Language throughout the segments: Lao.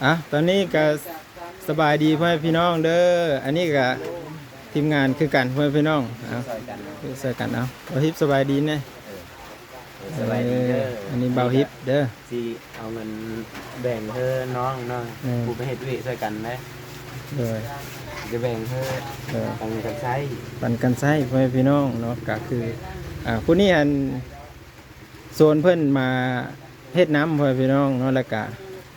ອ່ະ ຕອນນີ້ກໍສະບາຍດີພໍ່ແມ່ພີ່ນ້ອງເດີ. ອັນນີ້ກໍທີມງານຄືກັນພໍ່ແມ່ພີ່ນ້ອງ. ເອົາ ຊ່ວຍກັນເນາະ ຊ່ວຍກັນ. ເອົາ ບ່າວຮິບສະບາຍດີແດ່. ເອີ ສະບາຍດີເດີ. ເອີ ອັນນີ້ບ່າວຮິບເດີ. ຊິເອົາເງິນແບ່ງໃຫ້ນ້ອງເນາະ. ແມ່ນ. ຜູ້ໄປເຮັດວຽກຊ່ວຍກັນເດ້. ໂດຍ. ຈະແບ່ງໃຫ້. ເອີ ປັນກັນໃຊ້ ປັນກັນໃຊ້ພໍ່ແມ່ພີ່ນ້ອງເນາະ. ກໍຄື ອ່າ ຜູ້ນີ້ຫັ້ນ ຊວນເພິ່ນມາເຮັດນຳພໍ່ແມ່ພີ່ນ້ອງເນາະ, ແລ້ວກະ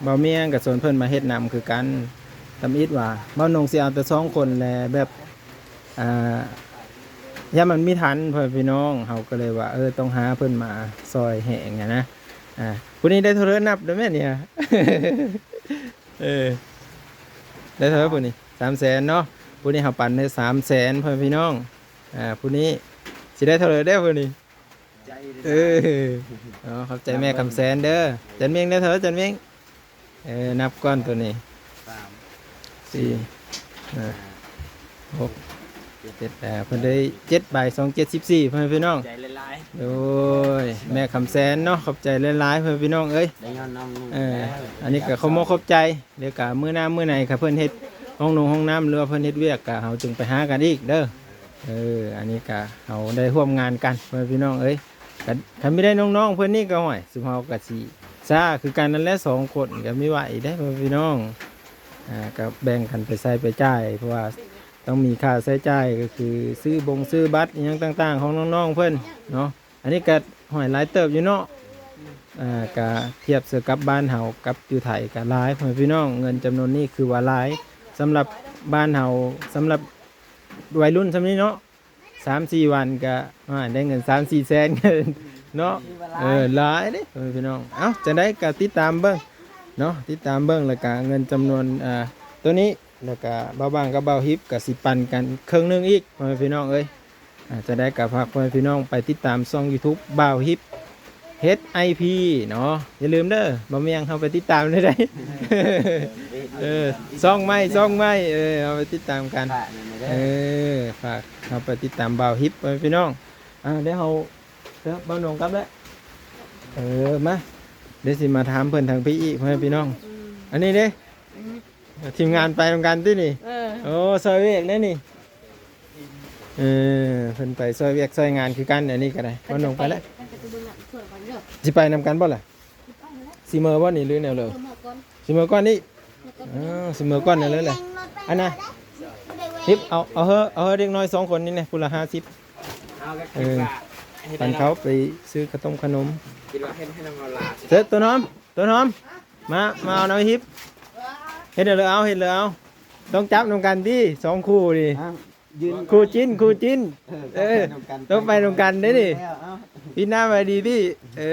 ບ່າວມຽງກໍຊວນເພິ່ນມາເຮັດນຳຄືກັນ. ທຳອິດວ່າບ່າວນົງຊິເອົາແຕ່ສອງຄົນແຫຼະ ແບບ ອ່າ ຢ້ານມັນມີທັນພໍ່ແມ່ພີ່ນ້ອງ, ເຮົາກໍເລີຍວ່າ ເອີ ຕ້ອງຫາເພິ່ນມາຊ່ອຍແຮງຫັ້ນນະ. ອ່າ ຜູ້ນີ້ໄດ້ເທົ່າໃດ ນັບໄດ້ແມ່ນນີ້? ເອີ ໄດ້ເທົ່າໃດຜູ້ນີ້? ສາມແສນເນາະ. ຜູ້ນີ້ເຮົາປັນໄດ້ສາມແສນພໍ່ແມ່ພີ່ນ້ອງ. ອ່າ ຜູ້ນີ້ຊິໄດ້ເທົ່າໃດແດ່ຜູ້ນີ້? ເອີ ເນາະ ຂອບໃຈແມ່ຄຳແສນເດີ. ຈັນເມັງໄດ້ເທົ່າໃດ ຈັນເມັງ? ເອີ ນັບກ່ອນໂຕນີ້ ສາມ ສີ່ ຫ້າ ຫົກ ເຈັດ ເອີ ເພິ່ນໄດ້ເຈັດໃບ ສອງເຈັດສິບສີ່ ພໍ່ແມ່ພີ່ນ້ອງ. ໃຈຫຼາຍໆ. ໂດຍ ແມ່ຄຳແສນເນາະ ຂອບໃຈຫຼາຍໆ ພໍ່ແມ່ພີ່ນ້ອງເອີຍ. ໄດ້ຍ້ອນນ້ອງນຸ່ງ. ເອີ ແລ້ວ ອັນນີ້ກໍຂອບມຸກຂອບໃຈ. ດຽວກະມື້ໜ້າມື້ໃນ ຄັນເພິ່ນເຮັດຫ້ອງນົງຫ້ອງນ້ຳ ຫຼືວ່າເພິ່ນເຮັດວຽກ ກະເຮົາຈຶ່ງໄປຫາກັນອີກເດີ. ເອີ ອັນນີ້ກະເຮົາໄດ້ຮ່ວມງານກັນ ພໍ່ແມ່ພີ່ນ້ອງເອີຍ. ກະຄັນມີໄດ້ນ້ອງໆເພິ່ນນີ້ກະ ໂອ້ຍ ຊຸມເຮົາກະຊິຊ້າຄືກັນນັ້ນແຫຼະ ສອງຄົນກະມີໄຫວເດ້ພໍ່ແມ່ພີ່ນ້ອງ. ອ່າ ກະແບ່ງກັນໄປໃຊ້ໄປຈ່າຍ ເພາະວ່າຕ້ອງມີຄ່າໃຊ້ຈ່າຍ ກໍຄືຊື້ບົງຊື້ບັດອີ່ຫຍັງຕ່າງໆຂອງນ້ອງໆເພິ່ນເນາະ. ອັນນີ້ກໍຫ້ອຍຫຼາຍເຕີບຢູ່ເນາະ. ອ່າ ກະທຽບໃສ່ກັບບ້ານເຮົາກັບຢູ່ໄທກະຫຼາຍ ພໍ່ແມ່ພີ່ນ້ອງ. ເງິນຈຳນວນນີ້ຄືວ່າຫຼາຍສຳລັບບ້ານເຮົາ, ສຳລັບໄວລຸ້ນຊ່ຳນີ້ເນາະ. ສາມສີ່ວັນກະ ອ່າ ໄດ້ເງິນສາມສີ່ແສນເນາະ. ຖືວ່າຫຼາຍ ເອີ ຫຼາຍເດ້ ພໍ່ແມ່ພີ່ນ້ອງ. ເອົ້າ ຈັ່ງໃດກະຕິດຕາມເບິ່ງເນາະ, ຕິດຕາມເບິ່ງ ແລ້ວກະເງິນຈຳນວນ ອ່າ ໂຕນີ້ ແລ້ວກະບ່າວບາງກັບບ່າວຮິບກະຊິປັນກັນເຄິ່ງໜຶ່ງອີກ ພໍ່ແມ່ພີ່ນ້ອງເອີຍ. ອ່າ ຈັ່ງໃດກໍຝາກພໍ່ແມ່ພີ່ນ້ອງໄປຕິດຕາມຊ່ອງ YouTube ບ່າວຮິບ ເຮັດໄອພີ ເນາະ. ຢ່າລືມເດີ ບ່າວມຽງເຮົາໄປຕິດຕາມໄດ້ໃດ. ເອີ ຊ່ອງໃໝ່ ຊ່ອງໃໝ່ ເອີ ເຮົາໄປຕິດຕາມກັນ. ເອີ ຝາກເຮົາໄປຕິດຕາມບ່າວຮິບ ພໍ່ແມ່ພີ່ນ້ອງ. ອ່າ ດຽວເຮົາ ດຽວບ່າວນົງກັບແລ້ວ. ເອີ ມາ ດຽວຊິມາຖາມເພິ່ນທາງພີ້ອີກ ພໍ່ແມ່ພີ່ນ້ອງ. ອັນນີ້ເດ້ ທີມງານໄປນຳກັນຕິນີ້? ເອີ ໂອ້ ຊ່ອຍວຽກແດ່ນີ້. ເອີ ເພິ່ນໄປຊ່ອຍວຽກຊ່ອຍງານຄືກັນ. ອັນນີ້ກໍໄດ້ ບ່າວນົງໄປແລ້ວ. ຊິໄປນຳກັນບໍ່ລະ? ຊິເມືອບໍ່ນີ້ ຫຼືແນວເລີ? ຊິເມືອກ່ອນນີ້. ເອີ ຊິເມືອກ່ອນແນວເລີແຫຼະ. ອັນນ່າ ຮິບ ເອົາ ເອົາເຮີ ເອົາເຮີເດັກນ້ອຍສອງຄົນນີ້ແດ່ ຜູ້ລະຫ້າສິບ. ເອີ ປັນເຂົາໄປຊື້ຂະຕົ້ມຂະໜົມ. ເອີ ໂຕນ້ອມ ໂຕນ້ອມ ມາ ມາເອົານຳຮີບ. ເຮັດເລີຍເອົາ ເຮັດເລີຍເອົາ. ຕ້ອງຈັບນຳກັນຕິ ສອງຄູ່ນີ້. ຄູ່ຈິ້ນ ຄູ່ຈິ້ນ. ເອີ ຕ້ອງໄປນຳກັນເດ້ນີ້. ປີໜ້າໄວ້ດີຕິ. ເອີ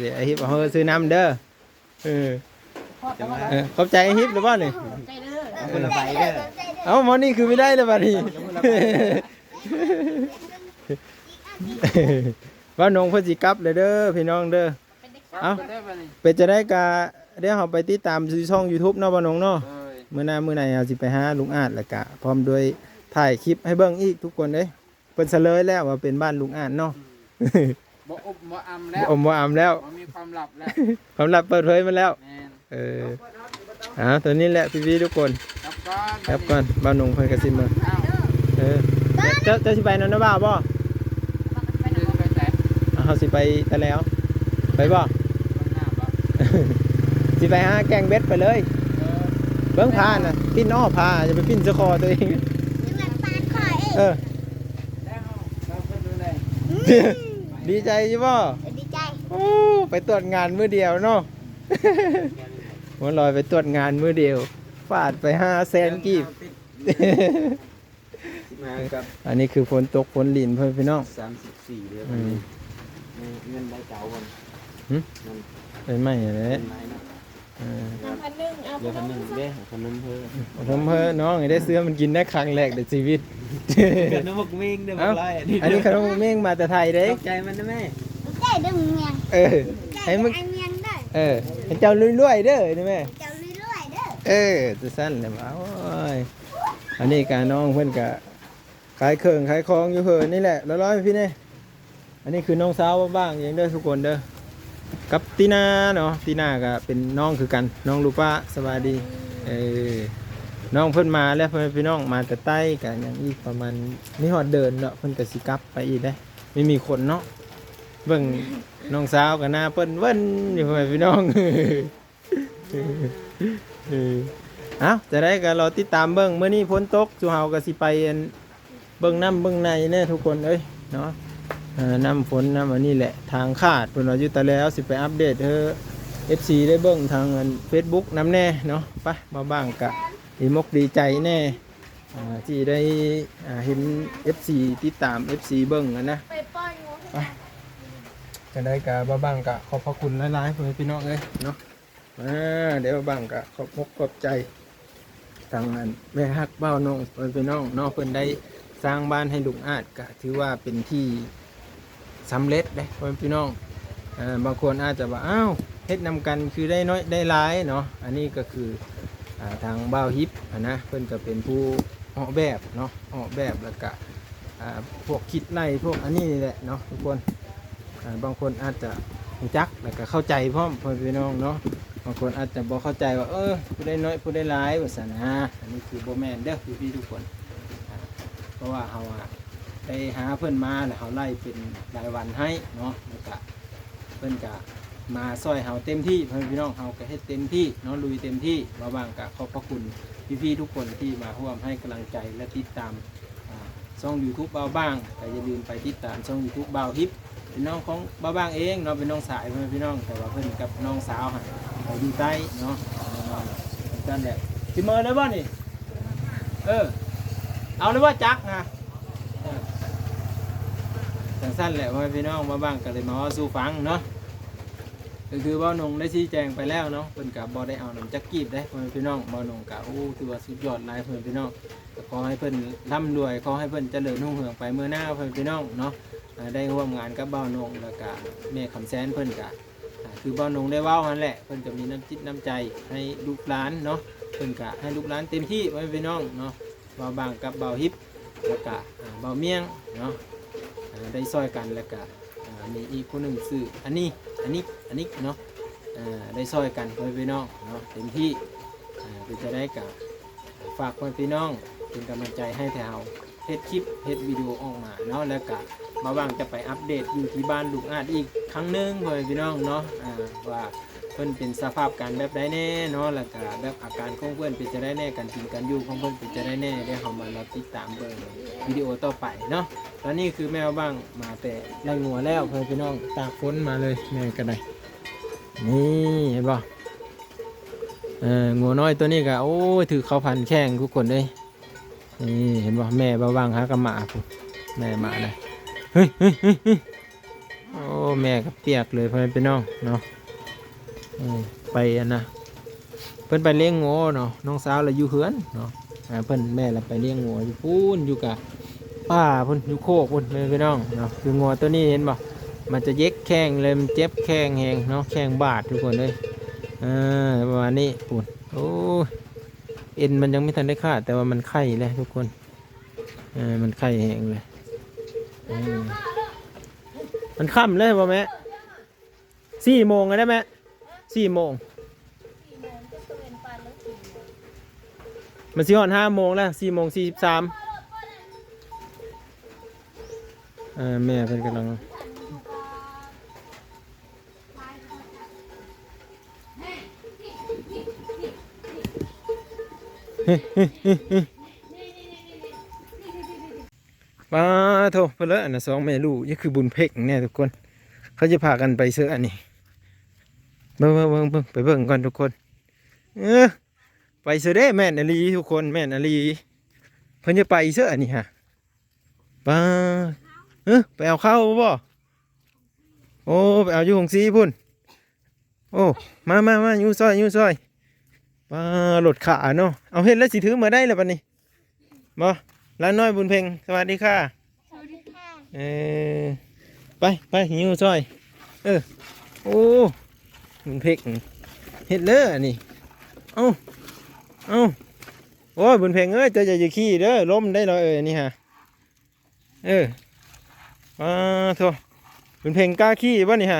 ດຽວຮີບເອົາເຮີຊື້ນຳເດີ. ເອີ ຂອບໃຈຮີບຫຼືບໍ່ນີ້? ເອົາຄົນລະໃບເດີ. ເອົ້າ ໝໍນີ້ຄືມີໄດ້ແລ້ວບັດນີ້. ບ່າວນົງເພິ່ນຊິກັບແລ້ວເດີ ພີ່ນ້ອງເດີ. ເອົ້າ ເປັນຈັ່ງໃດກະ ດຽວເຮົາໄປຕິດຕາມຢູ່ຊ່ອງ YouTube ເນາະ ບ່າວນົງເນາະ. ມື້ໜ້າມື້ໃນເຮົາຊິໄປຫາລຸງອາດ ແລ້ວກະພ້ອມດ້ວຍຖ່າຍຄລິບໃຫ້ເບິ່ງອີກທຸກຄົນເອີຍ. ເພິ່ນສະເຫຼີຍແລ້ວວ່າເປັນບ້ານລຸງອາດເນາະ. ບໍ່ອົບບໍ່ອຳແລ້ວ ບໍ່ອົບບໍ່ອຳແລ້ວ ບໍ່ມີຄວາມລັບແລ້ວ ຄວາມລັບເປີດເຜີຍໝົດແລ້ວ. ແມ່ນ. ເອີ ອ່າ ຕົວນີ້ແຫຼະພີ່ໆທຸກຄົນ. ກັບກ່ອນ ກັບກ່ອນ ບ່າວນົງເພິ່ນກະຊິມາ. ເອີ ເຈົ້າ ເຈົ້າຊິໄປນຳນ້າບ່າວບໍ່? ເຮົາຊິໄປຕະແຫຼວ ໄປບໍ່? ຊິໄປຫາແກ່ງເບັດໄປເລີຍ. ເອີ ເບິ່ງຜານະ ປິ່ນອ້ອຜາ ຢ່າໄປປິ່ນໃສ່ຄໍຕົວເອງ. ເອີ ດີໃຈຢູ່ບໍ່? ດີໃຈ. ໂອ້ ໄປຕວດງານມື້ດຽວເນາະ. ຫົວລອຍໄປຕວດງານມື້ດຽວ ຟາດໄປຫ້າແສນກີບ. ອັນນີ້ຄືຝົນຕົກຝົນລິນ ພໍ່ແມ່ພີ່ນ້ອງ. ສາມສິບສີ່ເດືອນ. ອືມ ເງິນໃບເກົ່າບໍ່? ຫຶ? ເງິນໃບໃໝ່ແຫຼະ. ເອີ ພັນໜຶ່ງ ເອົາ ເຫຼືອພັນໜຶ່ງເດ້. ຂະໜົມເພີ້ ຂະໜົມເພີ້ ນ້ອງໄດ້ຊື້ມັນກິນໄດ້ຄັ້ງແລກໃນຊີວິດ. ຂະໜົມໝາກເມັງເດີ. ອັນນີ້ຂະໜົມໝາກເມັງມາແຕ່ໄທເດ້. ຂອບໃຈມັນນະແມ່. ຂອບໃຈເດີແມ່. ເອີ ໃຫ້ມຶງ ເອີ ໃຫ້ເຈົ້າລວຍໆເດີແມ່. ເຈົ້າລວຍໆເດີ. ເອີ ຈັ່ງຊັ້ນແຫຼະ. ໂອ້ຍ ອັນນີ້ກະນ້ອງເພິ່ນກະຂາຍເຄື່ອງຂາຍຂອງຢູ່ເຫີນນີ້ແຫຼະ ລອຍໆພີ່ແນ່. ອັນນີ້ຄືນ້ອງສາວບ້າງໆເອງເດີທຸກຄົນເດີ. ກັບຕີນາເນາະ ຕີນາກໍເປັນນ້ອງຄືກັນ ນ້ອງລູປາ ສະບາຍດີ. ເອີ ນ້ອງເພິ່ນມາແລ້ວ ພໍ່ແມ່ພີ່ນ້ອງ ມາແຕ່ໃຕ້ ກໍຍັງອີກປະມານ ມີຮອດເດີນເນາະ ເພິ່ນກໍຊິກັບໄປອີກເດ້ ມີມີຄົນເນາະ. ເບິ່ງນ້ອງສາວກໍໜ້າເປີ້ນເວີ້ນຢູ່ ພໍ່ແມ່ພີ່ນ້ອງ. ເອີ ເອົ້າ ຈັ່ງໃດກໍລໍຕິດຕາມເບິ່ງ ມື້ນີ້ຝົນຕົກ ສູ່ເຮົາກໍຊິໄປອັນ ເບິ່ງນ້ຳເບິ່ງໃນແດ່ທຸກຄົນເອີຍເນາະ. ເອີ ນ້ຳຝົນ ນ້ຳອັນນີ້ແຫຼະ ທາງຂາດ ເພິ່ນວ່າຢູ່ຕາແລວ ຊິໄປອັບເດດໃຫ້ເອັຟຊີໄດ້ເບິ່ງທາງອັນເຟສບຸກນຳແດ່ເນາະ. ໄປ ບ່າວບ່າງກະດີມົກດີໃຈແດ່ ອ່າ ທີ່ໄດ້ ອ່າ ເຫັນເອັຟຊີ ຕິດຕາມເອັຟຊີເບິ່ງຫັ້ນນະ. ໄປ ຈັ່ງໃດກະບ່າວບ່າງກະຂອບພະຄຸນຫຼາຍໆ ພໍ່ແມ່ພີ່ນ້ອງເອີຍເນາະ. ອ່າ ດຽວບ່າວບ່າງກະຂອບອົກຂອບໃຈທາງອັນແມ່ຮັກບ່າວນົງ ພໍ່ແມ່ພີ່ນ້ອງເນາະ ເພິ່ນໄດ້ສ້າງບ້ານໃຫ້ລຸງອາດ ກະຖືວ່າເປັນທີ່ສຳເລັດເດ້ ພໍ່ແມ່ພີ່ນ້ອງ. ເອີ ບາງຄົນອາດຈະວ່າ ອ້າວ ເຮັດນຳກັນຄືໄດ້ໜ້ອຍໄດ້ຫຼາຍເນາະ. ອັນນີ້ກໍຄື ອ່າ ທາງບ່າວຮິບຫັ້ນນະ ເພິ່ນກໍເປັນຜູ້ອອກແບບເນາະ ອອກແບບ ແລ້ວກະ ອ່າ ພວກຄິດໄລ່ ພວກອັນນີ້ນີ້ແຫຼະເນາະທຸກຄົນ. ອ່າ ບາງຄົນອາດຈະຮູ້ຈັກ ແລ້ວກໍເຂົ້າໃຈພ້ອມ ພໍ່ແມ່ພີ່ນ້ອງເນາະ. ບາງຄົນອາດຈະບໍ່ເຂົ້າໃຈວ່າ ເອີ ຜູ້ໃດໜ້ອຍຜູ້ໃດຫຼາຍ ວ່າຊັ້ນນະ. ອັນນີ້ຄືບໍ່ແມ່ນເດີພີ່ໆທຸກຄົນ. ອ່າ ເພາະວ່າເຮົາ ອ່າ ໄດ້ຫາເພິ່ນມາ ແລ້ວເຮົາໄລ່ເປັນລາຍວັນໃຫ້ເນາະ ແລ້ວກະເພິ່ນກະມາຊ່ອຍເຮົາເຕັມທີ່ ພໍ່ແມ່ພີ່ນ້ອງ. ເຮົາກະເຮັດເຕັມທີ່ເນາະ ລຸຍເຕັມທີ່. ບ່າວບ່າງກະຂອບພະຄຸນພີ່ໆທຸກຄົນທີ່ມາຮ່ວມໃຫ້ກຳລັງໃຈ ແລະ ຕິດຕາມ ອ່າ ຊ່ອງຢູທູບບ່າວບ່າງ ກໍຢ່າລືມໄປຕິດຕາມຊ່ອງຢູທູບບ່າວຮິບ ເປັນນ້ອງຂອງບ່າວບ່າງເອງເນາະ ເປັນນ້ອງຊາຍ ພໍ່ແມ່ພີ່ນ້ອງ. ແຕ່ວ່າເພິ່ນກັບນ້ອງສາວຫັ້ນ ເຂົາຢູ່ໃຕ້ເນາະ ນັ້ນແຫຼະ. ຊິເມືອແລ້ວບໍ່ນີ້? ເອີ ເອົາແລ້ວບໍ່ຈັກນະ? ເອີ ຈັ່ງຊັ້ນແຫຼະ ພໍ່ແມ່ພີ່ນ້ອງ ບ່າວບ່າງກໍເລີຍມາເວົ້າສູ່ຟັງເນາະ. ກໍຄືບ່າວນົງໄດ້ຊີ້ແຈງໄປແລ້ວເນາະ ເພິ່ນກໍບໍ່ໄດ້ເອົານຳຈັກກີບເດ້ ພໍ່ແມ່ພີ່ນ້ອງ. ບ່າວນົງກໍ ໂອ້ ຖືວ່າສຸດຍອດຫຼາຍ ພໍ່ແມ່ພີ່ນ້ອງ. ກໍຂໍໃຫ້ເພິ່ນລ່ຳລວຍ ຂໍໃຫ້ເພິ່ນຈະເລີນຮຸ່ງເຮືອງໄປເມືອໜ້າ ພໍ່ແມ່ພີ່ນ້ອງເນາະ. ອ່າ ໄດ້ຮ່ວມງານກັບບ່າວນົງ ແລ້ວກະແມ່ຄຳແສນ ເພິ່ນກະ ອ່າ ຄືບ່າວນົງໄດ້ເວົ້າຫັ້ນແຫຼະ ເພິ່ນກະມີນ້ຳຈິດນ້ຳໃຈໃຫ້ລູກຫຼານເນາະ. ເພິ່ນກະໃຫ້ລູກຫຼານເຕັມທີ່ ພໍ່ແມ່ພີ່ນ້ອງເນາະ. ບ່າວບ່າງກັບບ່າວຮິບ ແລ້ວກະ ອ່າ ບ່າວມຽງເນາະ ອ່າ ໄດ້ຊ່ອຍກັນ ແລ້ວກະ ອ່າ ມີອີກຜູ້ໜຶ່ງຊື່ອັນນີ້ ອັນນີ້ ອັນນີ້ເນາະ ອ່າ ໄດ້ຊ່ອຍກັນ ພໍ່ແມ່ພີ່ນ້ອງເນາະ ເຕັມທີ່. ອ່າ ເປັນຈັ່ງໃດກະ ຝາກພໍ່ແມ່ພີ່ນ້ອງເປັນກຳລັງໃຈໃຫ້ແຕ່ເຮົາເຮັດຄລິບເຮັດວິດີໂອອອກມາເນາະ. ແລ້ວກະບ່າວບ່າງຈະໄປອັບເດດຢູ່ທີ່ບ້ານລຸງອາດອີກຄັ້ງໜຶ່ງ ພໍ່ແມ່ພີ່ນ້ອງເນາະ ອ່າ ວ່າເພິ່ນເປັນສະພາບການແບບໃດແດ່ເນາະ ແລ້ວກະແບບອາການຂອງເພິ່ນເປັນຈັ່ງໃດແດ່ ການກິນການຢູ່ຂອງເພິ່ນເປັນຈັ່ງໃດແດ່ ດຽວເຮົາມາລໍຕິດຕາມເບິ່ງວິດີໂອຕໍ່ໄປເນາະ. ຕອນນີ້ຄືແມ່ບ່າວບ່າງມາແຕ່ໄລ່ງົວແລ້ວ ພໍ່ແມ່ພີ່ນ້ອງ ຕາກຝົນມາເລີຍ ແມ່ກໍໄດ້. ນີ້ເຫັນບໍ່? ເອີ ງົວນ້ອຍຕົວນີ້ກໍ ໂອ້ຍ ຖືກເຂົ້າພັນແຂ້ງທຸກຄົນເອີຍ. ນີ້ເຫັນບໍ່? ແມ່ບ່າວບ່າງຫາກັບໝາພຸ້ນ ແມ່ໝານະ. ເຮີ້ຍ ເຮີ້ຍ ເຮີ້ຍ ເຮີ້ຍ ໂອ້ ແມ່ກໍປຽກເລີຍ ພໍ່ແມ່ພີ່ນ້ອງເນາະ. ເອີ ໄປອັນນະ ເພິ່ນໄປລ້ຽງງົວເນາະ ນ້ອງສາວລະຢູ່ເຮືອນເນາະ. ອ່າ ເພິ່ນ ແມ່ລະໄປລ້ຽງງົວຢູ່ພຸ້ນ ຢູ່ກະປ່າພຸ້ນ ຢູ່ໂຄກພຸ້ນ ພີ່ນ້ອງເນາະ. ຄືງົວໂຕນີ້ເຫັນບໍ່? ມັນຈະເຈັບແຂ້ງເລີຍ ມັນເຈັບແຂ້ງແຮງເນາະ ແຂ້ງບາດທຸກຄົນເອີຍ. ເອີ ປະມານນີ້ພຸ້ນ. ໂອ້ຍ ເອັນມັນຍັງບໍ່ທັນໄດ້ຂາດ ແຕ່ວ່າມັນໄຂ້ແລ້ວທຸກຄົນ. ເອີ ມັນໄຂ້ແຮງເລີຍ. ເອີ ມັນຄ່ຳແລ້ວບໍ່ແມ່? ສີ່ໂມງແລ້ວແມ່ ສີ່ໂມງ ມັນຊິຮອດຫ້າໂມງແລ້ວ ສີ່ໂມງສີ່ສິບສາມ. ເອີ ແມ່ເພິ່ນກຳລັງ ປາໂທ ເພິ່ນເລີຍ ອັນນະ ສອງແມ່ລູກ ນີ້ຄືບຸນເພັງແນ່ທຸກຄົນ. ເຂົາຈະພາກັນໄປເຊີອັນນີ້ ເບິ່ງ ເບິ່ງ ເບິ່ງ ເບິ່ງ ໄປເບິ່ງກ່ອນທຸກຄົນ. ເອີ ໄປເຊີເດ້ ແມ່ນອີ່ຫຼີທຸກຄົນ ແມ່ນອີ່ຫຼີ. ເພິ່ນຈະໄປເຊີອັນນີ້ຫະ ປາ ເອີ ໄປເອົາເຂົ້າບໍ່? ໂອ້ ໄປເອົາຢູ່ໂຮງສີພຸ້ນ. ໂອ້ ມາ ມາ ມາ ຢູ່ຊ່ອຍ ຢູ່ຊ່ອຍ. ປາ ລົດຂາເນາະ. ເອົາ ເຮັດແລ້ວຊິຖືເມືອໃດລະບັດນີ້ ບໍ່? ຫຼານນ້ອຍບຸນເພັງ ສະຫວັດດີຄ່ະ. ສະຫວັດດີຄ່ະ. ເອີ ໄປ ໄປ ຫິ້ວຊ່ອຍ. ເອີ ໂອ້ ບຸນເພັງ ເຮັດເລີອັນນີ້. ເອົາ ເອົາ ໂອ້ຍ ບຸນເພັງເອີຍ ເຈົ້າຢ່າຂີ່ເດີ ລົ້ມໄດ້ລະເອີຍ ອັນນີ້ຫະ. ເອີ ປາໂທ ບຸນເພັງກ້າຂີ່ບໍ່ນີ້ຫະ?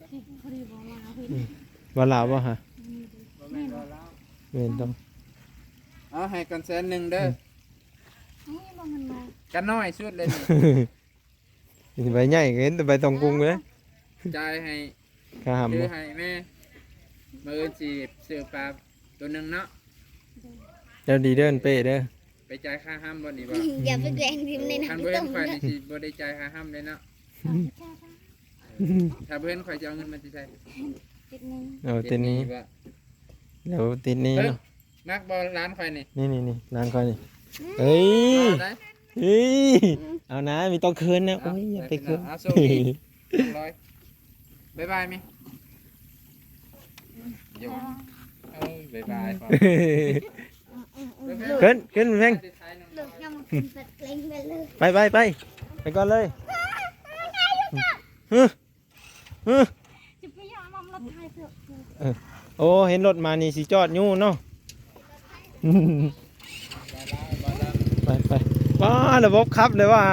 ພໍດີບໍ່ມາເພິ່ນ ອືມ ວ່າລາວບໍ່ຫະ? ບໍ່ແມ່ນວ່າລາວ ແມ່ນຕ້ອງ ເອົາໃຫ້ກ່ອນແສນໜຶ່ງເດີ ອືມ ນີ້ບໍ່ເງິນມາ ກະນ້ອຍສຸດເລີຍນີ້ ໃບໃຫຍ່ກໍເຫັນແຕ່ໃບຕອງກຸງເລີຍ ຈ່າຍໃຫ້ ຄ່າຫ້ຳ ຄືໃຫ້ແມ່ ມື້ອື່ນຊິຊື້ປາໂຕໜຶ່ງເນາະ ແລ້ວດີເດີເປ້ເດີ ໄປຈ່າຍຄ່າຫ້ຳບໍ່ນີ້ບໍ່? ຢ່າໄປແກວ່ງຖິ້ມໃນນ້ຳ ຄັນບໍ່ເຫັນຂ້ອຍນີ້ຊິບໍ່ໄດ້ຈ່າຍຄ່າຫ້ຳເດ້ເນາະ ຖ້າບໍ່ເຫັນຂ້ອຍຈະເອົາເງິນມາແຕ່ໃສ? ຕິດໜີ້ ເອົາຕິດໜີ້ ຕິດໜີ້ບໍ່? ແລ້ວຕິດໜີ້ເນາະ ມັກບໍ່ຫຼານຂ້ອຍນີ້? ນີ້ໆໆ ຫຼານຂ້ອຍນີ້ ເອີຍ ເອົາໄດ້ ເອີຍ ເອົານະ ມີຕ້ອງເຂີນນະ ເອົາ ໂອ້ຍ ຢ່າໄປເຂີນ ເອົາ ໂຊກດີ ສອງຮ້ອຍ ບາຍບາຍມີ ໂຍ ເອີຍ ບາຍບາຍ ເຂີນ ເຂີນແພງ ໄປໄປໄປ ໄປກ່ອນເລີຍ ຮຶ ຮຶ ຈະໄປຢາມາລົດໄຖເຖາະ ເອີ ໂອ້ ເຫັນລົດມານີ້ຊິຈອດຢູ່ເນາະ ໄປໄປ ປ້າ ລະບົບຂັບເລີຍວ່າ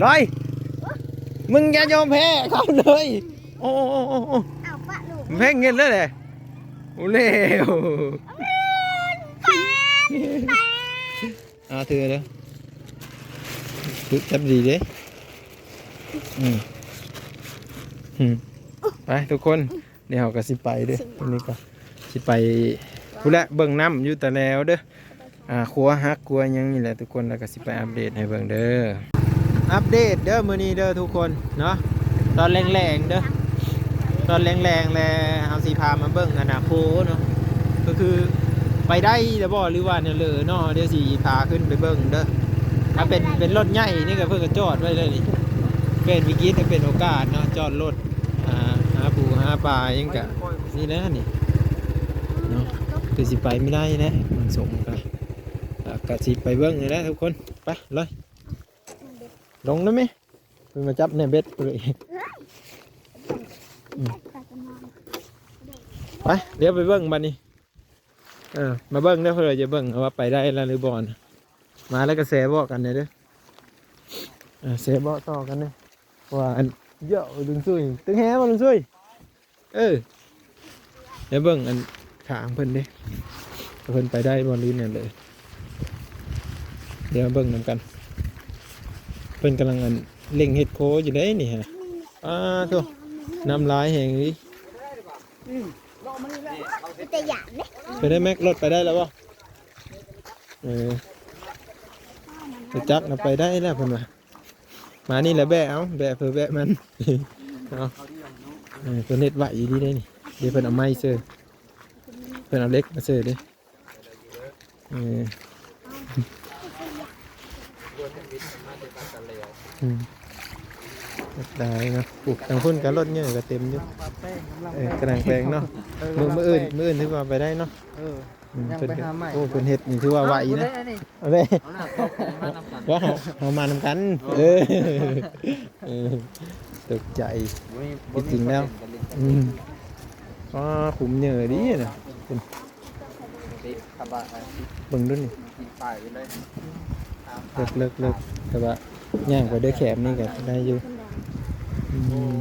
ລອຍ ມຶງຢ່າຍອມແພ້ ຂັບເລີຍ ໂອ້ ໂອ້ ໂອ້ ໂອ້ ເອົາປະລູກ ເພງເງິນເລີຍແຫຼະ ໂອ້ ເລວ ເອົາຖືເດີ ຖື ຈັບດີເດ້ ອືມ ອືມ ໄປທຸກຄົນ ດຽວເຮົາກໍຊິໄປເດີ ວັນນີ້ກໍຊິໄປພຸ້ນແຫຼະ ເບິ່ງນ້ຳຢູ່ຕາແລວເດີ ອ່າ ຂົວຫັກຂົວຫຍັງນີ້ແຫຼະທຸກຄົນ ແລ້ວກໍຊິໄປອັບເດດໃຫ້ເບິ່ງເດີ ອັບເດດເດີມື້ນີ້ເດີທຸກຄົນເນາະ ຕອນແລງໆເດີ ຕອນແລງໆແລະ ເຮົາຊິພາມາເບິ່ງອັນນາໂພເນາະ ກໍຄືໄປໄດ້ແລ້ວບໍ່ ຫຼືວ່າແນວເລີເນາະ ດຽວຊິພາຂຶ້ນໄປເບິ່ງເດີ ຖ້າເປັນ ເປັນລົດໃຫຍ່ນີ້ກໍເພິ່ນກໍຈອດໄວ້ເລີຍນີ້ ເປັນວິກິດກໍເປັນໂອກາດເນາະ ຈອດລົດ ອ່າ ຫາປູຫາປາຫຍັງກະນີ້ແຫຼະນີ້ເນາະ ຄືຊິໄປບໍ່ໄດ້ແຫຼະ ມັນສົງກະ ກະຊິໄປເບິ່ງນີ້ແຫຼະທຸກຄົນ ໄປເລີຍ ລົງໄດ້ໄໝ? ເພິ່ນມາຈັບແນ່ເບັດເລີຍ ອືມ ໄປ ດຽວໄປເບິ່ງບັດນີ້ ເອີ ມາເບິ່ງເດີ ເພິ່ນວ່າຈະເບິ່ງວ່າໄປໄດ້ແລ້ວຫຼືບໍ່ນະ ມາແລ້ວກໍແຊບອກກັນແດ່ເດີ ເອີ ແຊບອກຕໍ່ກັນເດີ ເພາະວ່າອັນ ເຢາະ ລຸງຊຸຍ ຕຶງແຮບໍ່ລຸງຊຸຍ? ເອີ ດຽວເບິ່ງອັນຂ້າງເພິ່ນເດ້ ວ່າເພິ່ນໄປໄດ້ບໍ່ ຫຼືແນວໃດ ດຽວເບິ່ງນຳກັນ ເພິ່ນກຳລັງອັນເລັ່ງເຮັດໂຄຢູ່ເດ້ນີ້ຮະ ອ້າໂທ້ ນ້ຳຫຼາຍແຮງອີ່ຫຼີ ອືມ ເປັນຕາຢ້ານເດ້ ເປັນໄດ້ແມັກ ລົດໄປໄດ້ແລ້ວບໍ່? ເອີ ໄປຈັກນະ ໄປໄດ້ແລ້ວເພິ່ນວ່າ ມານີ້ແຫຼະ ແບະເອົາ ແບະເຜີແບະມັນ ເອົາ ເອີ ເພິ່ນເຮັດໄວອີ່ຫຼີເດ້ນີ້ ເດ້ເພິ່ນເອົາໄມ້ເຊີ ເພິ່ນເອົາເຫຼັກມາເຊີເດ້ ເອີ ອືມ ໄດ້ເນາະ ໂອ້ ທາງພຸ້ນກໍລົດໃຫຍ່ກໍເຕັມຢູ່ ເອີ ກຳລັງແປງເນາະ ມື້ ມື້ອື່ນ ມື້ອື່ນຖືວ່າໄປໄດ້ເນາະ ເອີ ອືມ ຍັງໄປຫາໃໝ່ ໂອ້ ເພິ່ນເຮັດນີ້ຖືວ່າໄວນະ ເອົາເດ້ ເອົາເດ້ ເອົານະ ເຮົາມານຳກັນ ເອີ ເອີ ຕົກໃຈ ບໍ່ມີ ບໍ່ມີ ທີ່ຈິງແລ້ວ ອືມ ອໍ ຂຸມເຫຍື້ອດີນະ ຕິດຂະບະ ເບິ່ງດູນີ້ ກິນປາຢູ່ເລີຍ ເລິກໆໆ ແຕ່ວ່າ ຍ່າງໄປເດີ ແຄມນີ້ກໍໄດ້ຢູ່. ອືມ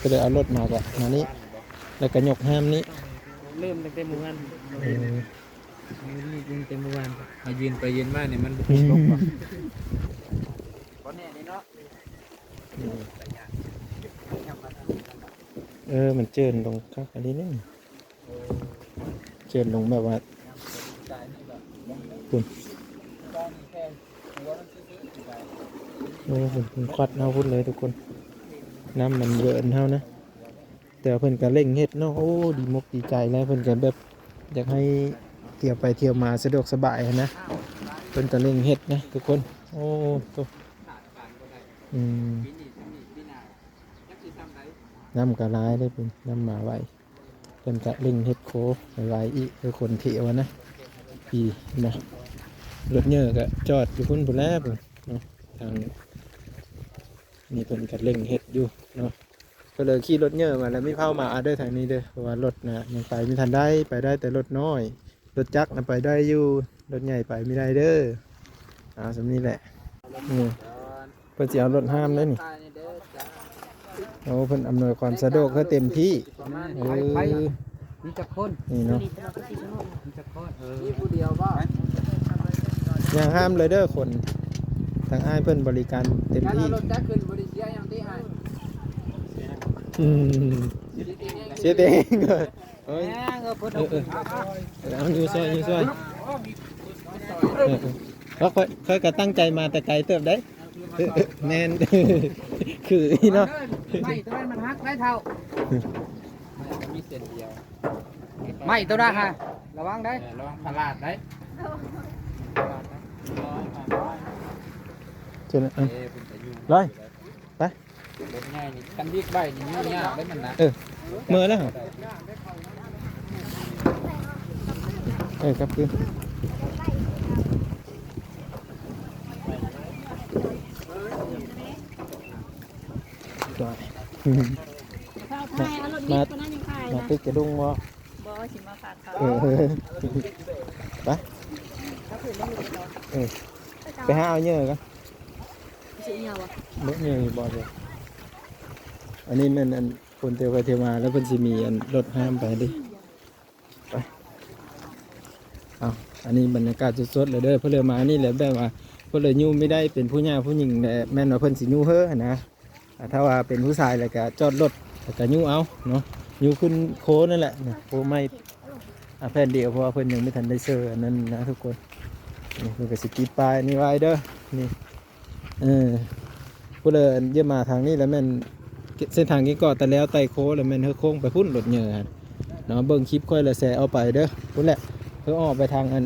ກໍເລີຍເອົາລົດມາ ກໍມານີ້ ແລ້ວກໍຍົກຫ້າມນີ້. ເລີ່ມຕັ້ງແຕ່ມື້ວານ. ເອີ ເລີ່ມຕັ້ງແຕ່ມື້ວານ. ເຮົາຢືນໄປຢືນມານີ້ ມັນບໍ່ຕົກບໍ່? ບໍ່ແນ່ເດ້ເນາະ. ເອີ ມັນເຈີນລົງຄັກອີ່ຫຼີນີ້. ເຈີນລົງແບບວ່າ ພຸ້ນ ໂອ້ ພຸ້ນ ຄວັດເຮົາພຸ້ນເລີຍທຸກຄົນ. ນ້ຳມັນເຫວີນເຮົານະ ແຕ່ວ່າເພິ່ນກໍເລັ່ງເຮັດເນາະ. ໂອ້ ດີມົກດີໃຈແລ້ວ ເພິ່ນກໍແບບຢາກໃຫ້ທ່ຽວໄປທ່ຽວມາສະດວກສະບາຍຫັ້ນນະ. ເພິ່ນກໍເລັ່ງເຮັດນະທຸກຄົນ. ໂອ້ ໂຕ ອືມ ນ້ຳກໍຫຼາຍເດ້ ເພິ່ນ ນ້ຳມາໄວ. ເພິ່ນກະເລັ່ງເຮັດໂຄໄວໆອີກ ຄືຄົນເທວະນະ ປີນະ. ລົດເຍີກະຈອດຢູ່ພຸ້ນພຸ້ນແຫຼະ ເນາະ. ທາງນີ້ເພິ່ນກະເລັ່ງເຮັດຢູ່ເນາະ. ກໍເລີຍຂີ່ລົດເຍີມາແລ້ວມີເຜົາໝາເດີທາງນີ້ເດີ ເພາະວ່າລົດນະຍັງໄປບໍ່ທັນໄດ້ ໄປໄດ້ແຕ່ລົດນ້ອຍ. ລົດຈັກນະໄປໄດ້ຢູ່ ລົດໃຫຍ່ໄປບໍ່ໄດ້ເດີ. ເອົາສ່ຳນີ້ແຫຼະ. ນີ້ ເພິ່ນຊິເອົາລົດຫ້າມເດ້ນີ້. ໂອ້ ເພິ່ນອຳນວຍຄວາມສະດວກໃຫ້ເຕັມທີ່. ເອີ ມີຈັກຄົນ? ນີ້ເນາະ ມີຈັກຄົນ? ເອີ ມີຜູ້ດຽວບໍ່? ຢ່າຫ້າມເລີຍເດີຄົນ ທາງອ້າຍເພິ່ນບໍລິການເຕັມທີ່. ຄັນເອົາລົດຈັກຂຶ້ນບໍ່ໄດ້ເສຍຫຍັງຕິອ້າຍ? ອືມ ເສຍແຕ່ເອງ ເສຍແຕ່ເອງ. ເອີຍ ເອີ ເອີ ເອີ ເອົາຢູ່ຊ່ອຍ ຢູ່ຊ່ອຍ. ເອີ ເອີ ເພາະຂ້ອຍ ຂ້ອຍກໍຕັ້ງໃຈມາແຕ່ໄກເຕີບເດ້. ເອີ ເອີ ແມ່ນ ຄືເນາະ. ໄມ້ຕົວນັ້ນມັນຫັກໄດ້ເຖົ້າ ໄມ້ກໍມີເສັ້ນດຽວ. ໄມ້ຕົວນັ້ນຫາ ລະວັງໄດ້ ເອີ ລະວັງພະລາດໄດ້. ເຈົ້ານະ ເອີ ເອີ ເພິ່ນກໍຢູ່ ໄປ ລົດໃຫຍ່ນີ້ ຄັນວິກໄບນີ້ຫຍຸ້ງຍາກເດ້ມັນໜັກ. ເອີ ເມື່ອແລ້ວ ເອີ ກັບຄືນ ມາ ມາຕຶກກະດຸງບໍ່? ບໍ່ ຊິມາຝາກເຂົາ. ເອີ ໄປ ເອີ ໄປຫາເອົາເຫຍື່ອກ່ອນ. ເຫຍື່ອບໍ່? ອັນນີ້ແມ່ນອັນ ຄົນທ່ຽວໄປທ່ຽວມາ ແລ້ວເພິ່ນຊິມີອັນລົດຫ້າມໄປເດ້. ໄປ ເອົາ ອັນນີ້ບັນຍາກາດສົດໆເລີຍເດີ. ເພິ່ນເລີຍມານີ້ແຫຼະ ແບບວ່າເພິ່ນເລີຍຍູ້ບໍ່ໄດ້ ເປັນຜູ້ຍ່າຜູ້ຍິງແຫຼະ ແມ່ນວ່າເພິ່ນຊິຍູ້ເຮີຫັ້ນນະ. ອ່າ ຖ້າວ່າເປັນຜູ້ຊາຍແລ້ວກະຈອດລົດ ແລ້ວກະຍູ້ເອົາເນາະ ຍູ້ຂຶ້ນໂຄນັ້ນແຫຼະ. ນີ້ໂຄໄມ້ ອ່າ ແຜ່ນດຽວ ເພາະວ່າເພິ່ນຍັງບໍ່ທັນໄດ້ເຊີອັນນັ້ນນະທຸກຄົນ. ນີ້ເພິ່ນກໍຊິຕິດປ້າຍນີ້ໄວ້ເດີ ນີ້. ເອີ ຜູ້ໃດຈະມາທາງນີ້ລະແມ່ນເສັ້ນທາງກິນເກາະຕາແລ້ວ ໄຕ່ໂຄລະແມ່ນເຮີໂຄ້ງໄປພຸ້ນ ລົດເຫຍື່ອຫັ້ນເນາະ. ເບິ່ງຄລິບຂ້ອຍລະແຊອອກໄປເດີ ພຸ້ນແຫຼະ ເຮີອອກໄປທາງອັນ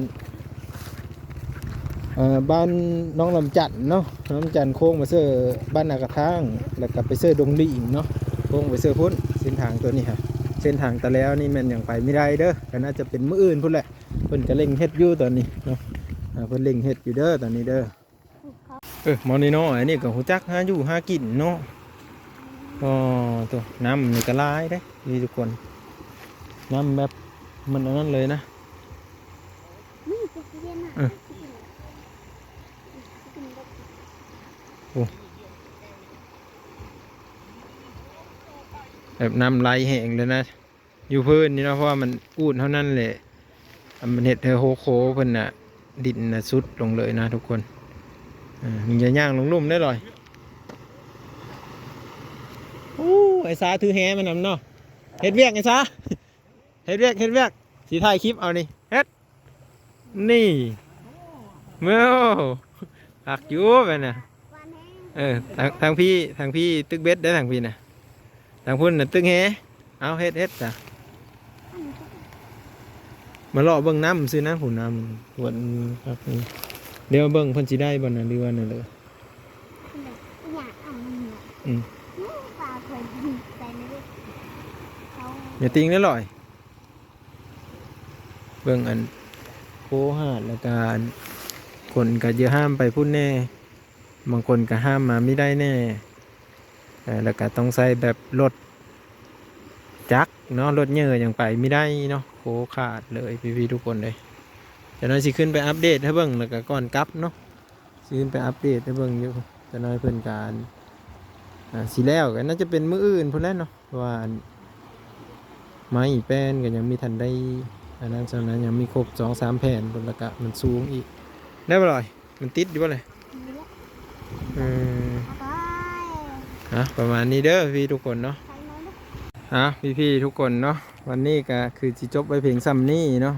ເອີ ບ້ານໜອງລຳຈັນເນາະ ໜອງລຳຈັນໂຄ້ງໄປເຊີບ້ານນາກະທາງ ລະກະໄປເຊີດົງລິງເນາະ ໂຄ້ງໄປເຊີພຸ້ນ. ເສັ້ນທາງໂຕນີ້ຫະ ເສັ້ນທາງຕາແລ້ວນີ້ແມ່ນຍັງໄປບໍ່ໄດ້ເດີ ກໍໜ້າຈະເປັນມື້ອື່ນພຸ້ນແຫຼະ. ເພິ່ນກະເລັ່ງເຮັດຢູ່ຕອນນີ້ເນາະ ອ່າ ເພິ່ນເລັ່ງເຮັດຢູ່ເດີຕອນນີ້ເດີ. ເອີ ໝໍນ້ອຍໆ ອັນນີ້ກໍຮູ້ຈັກຫາຢູ່ຫາກິນເນາະ. ອໍ ໂຕ ນ້ຳນີ້ກໍຫຼາຍເດ້ ນີ້ທຸກຄົນ ນ້ຳແບບມັນອັນນັ້ນເລີຍນະ. ເອີ ໂອ້ ແບບນ້ຳໄຫຼແຮງເລີຍນະ. ຢູ່ພື້ນນີ້ເນາະ ເພາະວ່າມັນອູດເທົ່ານັ້ນແຫຼະ ມັນເຮັດໃຫ້ໂຮໂຄເພິ່ນນະ ດິນນະຊຸດລົງເລີຍນະທຸກຄົນ. ເອີ ມີຢ່າຍ່າງລົງລຸ່ມໄດ້ລອຍ. ໂອ້ ໄອ້ສາຖືແຫມານຳເນາະ ເຮັດວຽກໄອ້ສາ ເຮັດວຽກ ເຮັດວຽກ ຊິຖ່າຍຄລິບເອົານີ້ ເຮັດ. ນີ້ ໂອ້ ຄັກຢູ່ແມ່ນນະ. ເອີ ທາງ ທາງພີ້ ທາງພີ້ຕຶກເບັດໄດ້ ທາງພີ້ນະ ທາງພຸ້ນນະຕຶກແຫ. ເອົາ ເຮັດ ເຮັດຊະ ມາເລາະເບິ່ງນ້ຳຊື່ນະ ພຸ້ນນ້ຳ ດຽວເບິ່ງເພິ່ນຊິໄດ້ບໍ່ນະ ຫຼືວ່າແນວໃດ. ອືມ ຢ່າຕິງເດີລອຍ. ເບິ່ງອັນໂຄຫາດ ແລ້ວກະອັນ ຄົນກະຢ່າຫ້າມໄປພຸ້ນແດ່ ບາງຄົນກະຫ້າມມາມີໄດ້ແດ່ ເອີ ແລ້ວກະຕ້ອງໃຊ້ແບບລົດຈັກເນາະ ລົດເຫຍື່ອຍັງໄປມີໄດ້ເນາະ. ໂຄຂາດເລີຍພີ່ໆທຸກຄົນເອີຍ. ຈະໜ້ອຍຊິຂຶ້ນໄປອັບເດດໃຫ້ເບິ່ງ ແລ້ວກໍກ່ອນກັບເນາະ ຊິຂຶ້ນໄປອັບເດດໃຫ້ເບິ່ງຢູ່. ຈະໜ້ອຍເພິ່ນກະ ອ່າ ຊິແລ້ວ ກໍໜ້າຈະເປັນມື້ອື່ນພຸ້ນແຫຼະເນາະ ເພາະວ່າ ໄມ້ແປ້ນກໍຍັງມີທັນໄດ້ ອັນນັ້ນສ່ຳນັ້ນ ຍັງມີຄົບສອງສາມແຜ່ນພຸ້ນ ແລ້ວກະມັນສູງອີກ. ໄດ້ບໍ່ລອຍ? ມັນຕິດຢູ່ບໍ່ເລີຍ? ເອີ ເອົາໄປ ອ່ະ ປະມານນີ້ເດີພີ່ໆທຸກຄົນເນາະ. ອ່ະ ພີ່ໆທຸກຄົນເນາະ ວັນນີ້ກໍຄືຊິຈົບໄວ້ພຽງສ່ຳນີ້ເນາະ.